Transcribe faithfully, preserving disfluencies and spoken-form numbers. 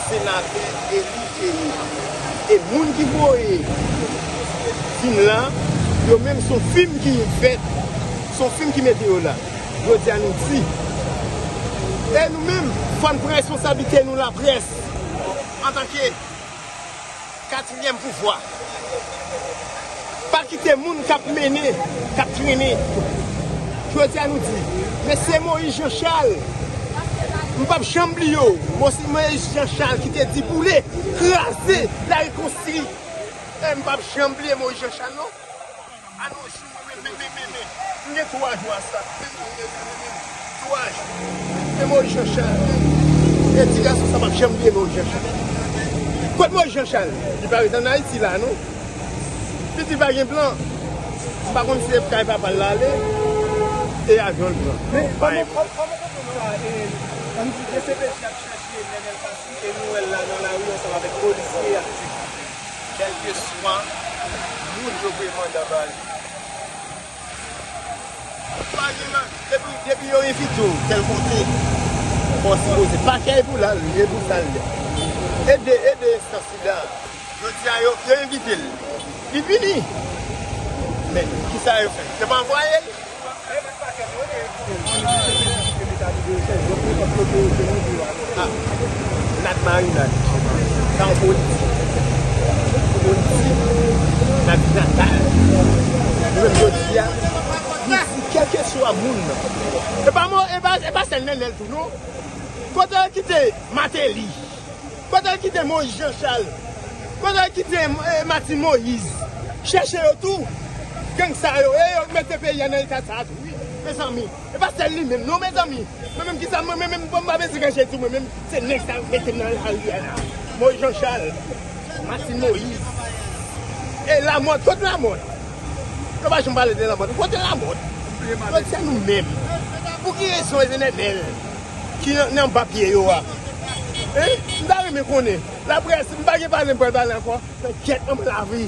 Senatè eli ke ye. E moun ki voye vin la, yo menm se yon fim ki fèt, se yon fim ki mete yo la. Jodi a nou di, e nou menm, fò n pran responsablite nou laprès, antanke katriyèm pouvwa. Pa kite moun k ap mennen, k ap trennen. Jodi a nou di, mesye Moïse Jean Charles, m p ap janm bliye w. Mesye Moïse Jean Charles ki te di boule, kraze, la rekonstwi. E m p ap janm bliye Moïse Jean Charles non. A nou jou, men, men, men, men, men. M gen twa jou a sa. Men, men, men, men, men, men. Twa jou. E Moïse Jean Charles. E ti gason sa p ap janm bliye Moïse Jean Charles. Kot Moïse Jean Charles? Li pa ret ann Ayiti la non. Pitit pa gen plan. M pa konn si se kay papa l l ale e avyon l pran. Men kòman, kòman, kòman w konprann sa? E, ann di D C P J ap chèche Nenel Cassy e nou wè l la nan lari ansanm avèk polisye y ap di. Kèlkeswa moun yo voye manda ba li. Pa gen nan, depi, depi yo envite w tèl kote, fò w sipoze. Pa kay pou l al, e pou sa l ye. Ede, ede enstans sida. Jodi a, yo, yo envite l. Li vini. Men, kisa yo fè? Yo pa anvwaye l? Ah, Nat Marinad. Sa yon politik. Politik. Nat Natal. Nou menm jodi a, nou di kèlkeswa moun nan. E pa mo-, e pa, e pa sèl Nenel tou, non. Kote yo kite Martelly? Kote l kite Moïse Jean Charles? Kote l kite, eh, Martine Moïse? Chèche yo tou. Gang sa yo, e yo k mete peyi a nan eta sa a tou, wi. Mezanmi, e pa sèl li menm, non, mezanmi. Mwen menm, kisa, mwen menm, mwen pa bezwen ranje di mwen menm, se nèg sa yo mete m nan lari a la. Moïse Jean Charles, Martine Moïse, e Lamothe, kote Lamothe? Yo pa janm pale de Lamothe. Kote Lamothe? Kote nou menm? Pou ki rezon e se Nenel ki nan, nan anba pye yo a? Hein? M ta renmen konnen. Laprès, m pa gen pale m pral pale ankò. Nan gyèt nan lavi.